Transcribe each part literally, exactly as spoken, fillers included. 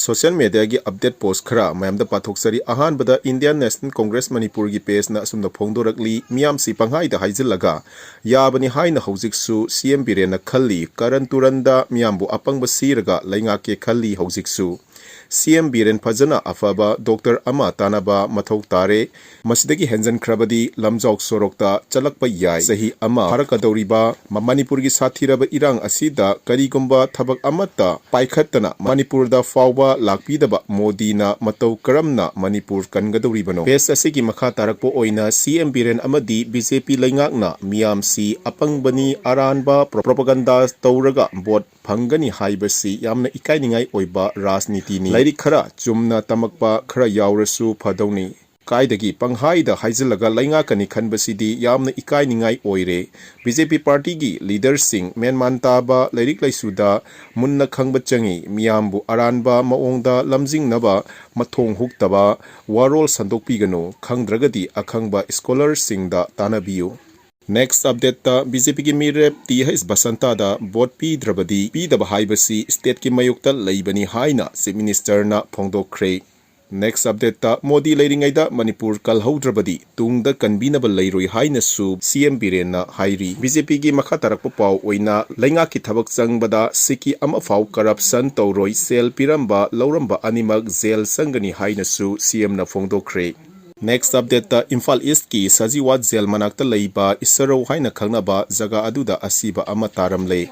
Social mediaꯒꯤ update post ꯈꯔ ꯃꯌꯥꯝꯗ ꯄꯥꯊꯣꯛꯆꯔꯤ꯫ ꯑꯍꯥꯟꯕꯗ Indian National Congress ꯃꯅꯤꯄꯨꯔꯒꯤ pageꯅ ꯑꯁꯨꯝꯅ ꯐꯣꯡꯗꯣꯔꯛꯂꯤ, ꯃꯤꯌꯥꯝꯁꯤ ꯄꯪꯍꯥꯏꯗ ꯍꯥꯏꯖꯤꯜꯂꯒ ꯌꯥꯕꯅꯤ ꯍꯥꯏꯅ ꯍꯧꯖꯤꯛꯁꯨ C M ꯕꯤꯔꯦꯟꯅ ꯈꯜꯂꯤ꯫ ꯀꯔꯟ ꯇꯨꯔꯟꯗ ꯃꯤꯌꯥꯝꯕꯨ ꯑꯄꯪꯕ ꯁꯤꯔꯒ ꯂꯩꯉꯥꯛꯀꯦ ꯈꯜꯂꯤ ꯍꯧꯖꯤꯛꯁꯨ꯫ C M ꯕꯤꯔꯦꯟ ꯐꯖꯅ ꯑꯐꯕ doctor ꯑꯃ ꯇꯥꯟꯅꯕ ꯃꯊꯧ ꯇꯥꯔꯦ꯫ ꯃꯁꯤꯗꯒꯤ ꯍꯦꯟꯖꯟꯈ꯭ꯔꯕꯗꯤ ꯂꯝꯖꯥꯎ ꯁꯣꯔꯣꯛꯇ ꯆꯠꯂꯛꯄ ꯌꯥꯏ꯫ ꯆꯍꯤ ꯑꯃ ꯐꯥꯔꯛꯀꯗꯧꯔꯤꯕ ꯃ-, ꯃꯅꯤꯄꯨꯔꯒꯤ ꯁꯥꯊꯤꯔꯕ ꯏꯔꯥꯡ ꯑꯁꯤꯗ ꯀꯔꯤꯒꯨꯝꯕ ꯊꯕꯛ ꯑꯃꯠꯇ ꯄꯥꯏꯈꯠꯇꯅ ꯃꯅꯤꯄꯨꯔꯗ ꯐꯥꯎꯕ ꯂꯥꯛꯄꯤꯗꯕ ꯃꯣꯗꯤꯅ ꯃꯇꯧ ꯀꯔꯝꯅ ꯃꯅꯤꯄꯨꯔ ꯀꯟꯒꯗꯧꯔꯤꯕꯅꯣ? Page ꯑꯁꯤꯒꯤ ꯃꯈꯥ ꯇꯥꯔꯛꯄ ꯑꯣꯏꯅ C M ꯕꯤꯔꯦꯟ ꯑꯃꯗꯤ B J P ꯂꯩꯉꯥꯛꯅ ꯃꯤꯌꯥꯝꯁꯤ ꯑꯄꯪꯕꯅꯤ, ꯑꯔꯥꯟꯕ pro-, propaganda ꯇꯧꯔꯒ vote ꯐꯪꯒꯅꯤ ꯍꯥꯏꯕꯁꯤ ꯌꯥꯝꯅ ꯏꯀꯥꯏꯅꯤꯡꯉꯥꯏ ꯑꯣꯏꯕ ꯔꯥꯖꯅꯤꯇꯤꯅꯤ꯫ ꯂꯥꯏꯔꯤꯛ ꯈꯔ ꯆꯨꯝꯅ ꯇꯝꯃꯛꯄ ꯈꯔ ꯌꯥꯎꯔꯁꯨ ꯐꯗꯧꯅꯤ꯫ ꯀꯥꯏꯗꯒꯤ ꯄꯪꯍꯥꯏꯗ ꯍꯥꯏꯖꯤꯜꯂꯒ ꯂꯩꯉꯥꯛꯀꯅꯤ ꯈꯟꯕꯁꯤꯗꯤ ꯌꯥꯝꯅ ꯏꯀꯥꯏꯅꯤꯡꯉꯥꯏ ꯑꯣꯏꯔꯦ꯫ B J P partyꯒꯤ leaderꯁꯤꯡ ꯃꯦꯟꯃꯥꯟ ꯇꯥꯕ, ꯂꯥꯏꯔꯤꯛ ꯂꯥꯏꯁꯨꯗ ꯃꯨꯟꯅ ꯈꯪꯕ ꯆꯪꯏ꯫ ꯃꯤꯌꯥꯝꯕꯨ ꯑꯔꯥꯟꯕ ꯃꯑꯣꯡꯗ ꯂꯝꯖꯤꯡꯅꯕ ꯃꯊꯣꯡ ꯍꯨꯛꯇꯕ ꯋꯥꯔꯣꯜ ꯁꯟꯗꯣꯛꯄꯤꯒꯅꯨ꯫ ꯈꯪꯗ꯭ꯔꯒꯗꯤ ꯑꯈꯪꯕ scholarꯁꯤꯡꯗ ꯇꯥꯟꯅꯕꯤꯌꯨ꯫ Next updateꯇ B J Pꯒꯤ ꯃꯤꯔꯦꯞ T H ꯕꯁꯟꯇꯥꯗ vote ꯄꯤꯗ꯭ꯔꯕꯗꯤ ꯄꯤꯗꯕ ꯍꯥꯏꯕꯁꯤ stateꯀꯤ ꯃꯥꯌꯣꯛꯇ ꯂꯩꯕꯅꯤ ꯍꯥꯏꯅ Chief Ministerꯅ ꯐꯣꯡꯗꯣꯛꯈ꯭ꯔꯦ꯫ Next updateꯇ ꯃꯣꯗꯤ ꯂꯩꯔꯤꯉꯩꯗ ꯃꯅꯤꯄꯨꯔ ꯀꯜꯍꯧꯗ꯭ꯔꯕꯗꯤ ꯇꯨꯡꯗ ꯀꯟꯕꯤꯅꯕ ꯂꯩꯔꯣꯏ ꯍꯥꯏꯅꯁꯨ C M ꯕꯤꯔꯦꯟꯅ ꯍꯥꯏꯔꯤ꯫ B J Pꯒꯤ ꯃꯈꯥ ꯇꯥꯔꯛꯄ ꯄꯥꯎ ꯑꯣꯏꯅ ꯂꯩꯉꯥꯛꯀꯤ ꯊꯕꯛ ꯆꯪꯕꯗ ꯁꯤꯀꯤ ꯑꯃꯐꯥꯎ corruption ꯇꯧꯔꯣꯏ, ꯁꯦꯜ ꯄꯤꯔꯝꯕ ꯂꯧꯔꯝꯕ ꯑꯅꯤꯃꯛ jail ꯆꯪꯒꯅꯤ ꯍꯥꯏꯅꯁꯨ C Mꯅ ꯐꯣꯡꯗꯣꯛꯈ꯭ꯔꯦ꯫ Next updateꯇ ꯏꯝꯐꯥꯜ Eastꯀꯤ ꯁꯖꯤꯋꯥꯠ jail ꯃꯅꯥꯛꯇ ꯂꯩꯕ ꯏꯁꯔꯧ ꯍꯥꯏꯅ ꯈꯪꯅꯕ ꯖꯒꯥ ꯑꯗꯨꯗ ꯑꯁꯤꯕ ꯑꯃ ꯇꯥꯔꯝꯂꯦ꯫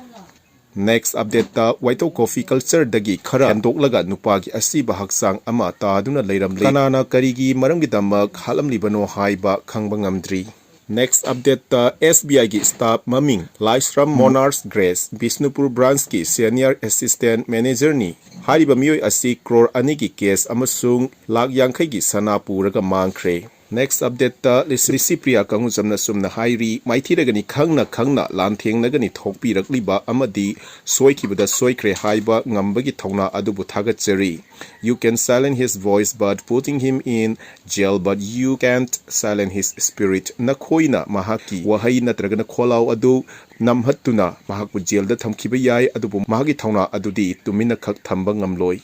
Next updateꯇ ꯋꯥꯏꯇꯧ coffee cultureꯗꯒꯤ ꯈꯔ ꯍꯦꯟꯗꯣꯛꯂꯒ ꯅꯨꯄꯥꯒꯤ ꯑꯁꯤꯕ ꯍꯛꯆꯥꯡ ꯑꯃ ꯇꯥꯗꯨꯅ ꯂꯩꯔꯝꯂꯦ꯫ ꯀꯅꯥꯅ ꯀꯔꯤꯒꯤ ꯃꯔꯝꯒꯤꯗꯃꯛ ꯍꯥꯠꯂꯝꯂꯤꯕꯅꯣ ꯍꯥꯏꯕ ꯈꯪꯕ ꯉꯝꯗ꯭ꯔꯤ꯫ Next updateꯇ S B Iꯒꯤ staff ꯃꯃꯤꯡ ꯂꯥꯏꯁ꯭ꯔꯝ ꯃꯣꯅꯥꯔꯁ ꯒ꯭ꯔꯦꯁ, ꯕꯤꯁꯅꯨꯄꯨꯔ branchꯀꯤ senior assistant managerꯅꯤ꯫ ꯍꯥꯏꯔꯤꯕ ꯃꯤꯑꯣꯏ ꯑꯁꯤ ꯀ꯭ꯔꯣꯔ ꯑꯅꯤꯒꯤ cash ꯑꯃꯁꯨꯡ ꯂꯥꯈ ꯌꯥꯡꯈꯩꯒꯤ ꯁꯅꯥ ꯄꯨꯔꯒ ꯃꯥꯡꯈ꯭ꯔꯦ꯫ Next updateꯇ ꯂꯤꯁꯤ-, ꯂꯤꯁꯤꯄ꯭ꯔꯤꯌꯥ ꯀꯪꯉꯨꯆꯝꯅ ꯆꯨꯝꯅ ꯍꯥꯏꯔꯤ, ꯃꯥꯏꯊꯤꯔꯒꯅꯤ, ꯈꯪꯅ ꯈꯪꯅ ꯂꯥꯟꯊꯦꯡꯅꯒꯅꯤ ꯊꯣꯛꯄꯤꯔꯛꯂꯤꯕ ꯑꯃꯗꯤ ꯁꯣꯏꯈꯤꯕꯗ ꯁꯣꯏꯈ꯭ꯔꯦ ꯍꯥꯏꯕ ꯉꯝꯕꯒꯤ ꯊꯧꯅꯥ ꯑꯗꯨꯕꯨ ꯊꯥꯒꯠꯆꯔꯤ꯫ You can silence his voice, but putting him in jail, but you can't silence his spirit. ꯅꯈꯣꯏꯅ ꯃꯍꯥꯛꯀꯤ ꯋꯥꯍꯩ ꯅꯠꯇ꯭ꯔꯒꯅ ꯈꯣꯜꯂꯥꯎ ꯑꯗꯨ ꯅꯝꯍꯠꯇꯨꯅ ꯃꯍꯥꯛꯄꯨ jailꯗ ꯊꯝꯈꯤꯕ ꯌꯥꯏ, ꯑꯗꯨꯕꯨ ꯃꯍꯥꯛꯀꯤ ꯊꯧꯅꯥ ꯑꯗꯨꯗꯤ ꯇꯨꯃꯤꯟꯅ ꯈꯛ ꯊꯝꯕ ꯉꯝꯂꯣꯏ꯫